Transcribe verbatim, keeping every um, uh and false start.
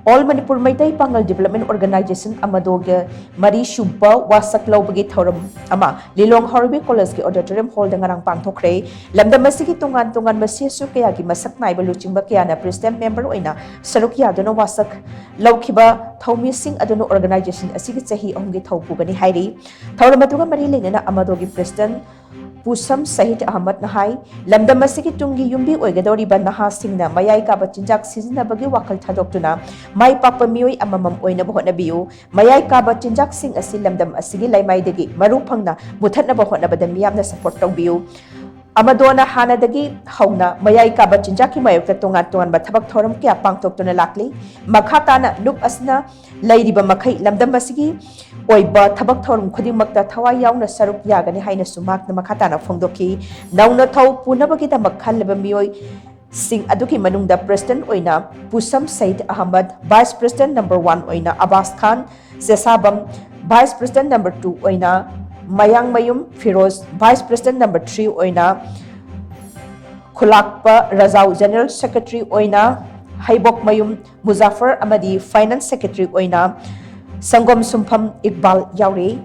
All Manipur Meitei Pangal Development Organization, ꯑꯃꯗꯣꯒꯤ ꯃꯔꯤ ꯁꯨꯕ ꯋꯥꯁꯛ ꯂꯧꯕꯒꯤ ꯊꯧꯔꯝ ꯑꯃ ꯂꯤꯂꯣꯡ ꯍꯥꯎꯔꯩꯕꯤ ꯀꯣꯂꯦꯖꯀꯤ auditorium hallꯗ ꯉꯔꯥꯡ ꯄꯥꯡꯊꯣꯛꯈ꯭ꯔꯦ꯫ ꯂꯝꯗꯝ ꯑꯁꯤꯒꯤ ꯇꯣꯉꯥꯟ ꯇꯣꯉꯥꯟꯕ C S O ꯀꯌꯥꯒꯤ ꯃꯁꯛ ꯅꯥꯏꯕ ꯂꯨꯆꯤꯡꯕ ꯀꯌꯥꯅ president member ꯑꯣꯏꯅ ꯁꯔꯨꯛ ꯌꯥꯗꯨꯅ ꯋꯥꯁꯛ ꯂꯧꯈꯤꯕ ꯊꯧꯃꯤꯁꯤꯡ ꯑꯗꯨꯅ organization ꯑꯁꯤꯒꯤ ꯆꯍꯤ ꯑꯍꯨꯝꯒꯤ ꯊꯧ ꯄꯨꯒꯅꯤ ꯍꯥꯏꯔꯤ꯫ ꯊꯧꯔꯝ ꯑꯗꯨꯒ ꯃꯔꯤ ꯂꯩꯅꯅ ꯑꯃꯗꯣꯒꯤ president ꯄꯨꯁꯝ ꯁꯍꯤꯗ ꯑꯍꯃꯗꯅ ꯍꯥꯏ, ꯂꯝꯗꯝ ꯑꯁꯤꯒꯤ ꯇꯨꯡꯒꯤ ꯌꯨꯝꯕꯤ ꯑꯣꯏꯒꯗꯧꯔꯤꯕ ꯅꯍꯥꯁꯤꯡꯅ ꯃꯌꯥꯏ ꯀꯥꯕ ꯆꯤꯟꯖꯥꯛ ꯁꯤꯖꯤꯟꯅꯕꯒꯤ ꯋꯥꯈꯜ ꯊꯥꯗꯣꯛꯇꯨꯅ ꯃꯥꯏ ꯄꯥꯛꯄ ꯃꯤꯑꯣꯏ ꯑꯃꯃꯝ ꯑꯣꯏꯅꯕ ꯍꯣꯠꯅꯕꯤꯌꯨ꯫ ꯃꯌꯥꯏ ꯀꯥꯕ ꯆꯤꯟꯖꯥꯛꯁꯤꯡ ꯑꯁꯤ ꯂꯝꯗꯝ ꯑꯁꯤꯒꯤ ꯂꯩꯃꯥꯏꯗꯒꯤ ꯃꯔꯨ ꯐꯪꯅ ꯃꯨꯊꯠꯅꯕ ꯍꯣꯠꯅꯕꯗ ꯃꯤꯌꯥꯝꯅ support ꯇꯧꯕꯤꯌꯨ꯫ ꯑꯃꯗꯣꯅ ꯍꯥꯟꯅꯗꯒꯤ ꯍꯧꯅ ꯃꯌꯥꯏ ꯀꯥꯕ ꯆꯤꯟꯖꯥꯛꯀꯤ ꯃꯥꯌꯣꯛꯇ ꯇꯣꯉꯥꯟ ꯇꯣꯉꯥꯟꯕ ꯊꯕꯛ ꯊꯧꯔꯝ ꯀꯌꯥ ꯄꯥꯡꯊꯣꯛꯇꯨꯅ ꯂꯥꯛꯂꯤ꯫ ꯃꯈꯥ ꯇꯥꯅ ꯂꯨꯞ ꯑꯁꯤꯅ ꯂꯩꯔꯤꯕ ꯃꯈꯩ ꯂꯝꯗꯝ ꯑꯁꯤꯒꯤ ꯑꯣꯏꯕ ꯊꯕꯛ ꯊꯧꯔꯝ ꯈꯨꯗꯤꯡꯃꯛꯇ ꯊꯋꯥꯏ ꯌꯥꯎꯅ ꯁꯔꯨꯛ ꯌꯥꯒꯅꯤ ꯍꯥꯏꯅꯁꯨ ꯃꯍꯥꯛꯅ ꯃꯈꯥ ꯇꯥꯅ ꯐꯣꯡꯗꯣꯛꯈꯤ꯫ ꯅꯧꯅ ꯊꯧ ꯄꯨꯅꯕꯒꯤꯗꯃꯛ ꯈꯜꯂꯕ ꯃꯤꯑꯣꯏꯁꯤꯡ ꯑꯗꯨꯒꯤ ꯃꯅꯨꯡꯗ president ꯑꯣꯏꯅ ꯄꯨꯁꯝ ꯁꯩꯗ Ahmad, vice president number one ꯑꯣꯏꯅ ꯑꯕꯥꯁ ꯈꯥꯟ ꯆꯦꯁꯥꯕꯝ, vice president number two ꯑꯣꯏꯅ ꯃꯌꯥꯡꯃꯌꯨꯝ Firoz, vice president number three ꯑꯣꯏꯅ ꯈꯨꯂꯥꯛꯄ ꯔꯖꯥꯎ, general secretary ꯑꯣꯏꯅ ꯍꯩꯕꯣꯛꯃꯌꯨꯝ ꯃꯨꯖꯥꯐꯔ ꯑꯃꯗꯤ finance secretary ꯑꯣꯏꯅ ꯁꯪꯒꯣꯝ ꯁꯨꯝꯐꯝ ꯏꯛꯕꯥꯜ ꯌꯥꯎꯔꯤ꯫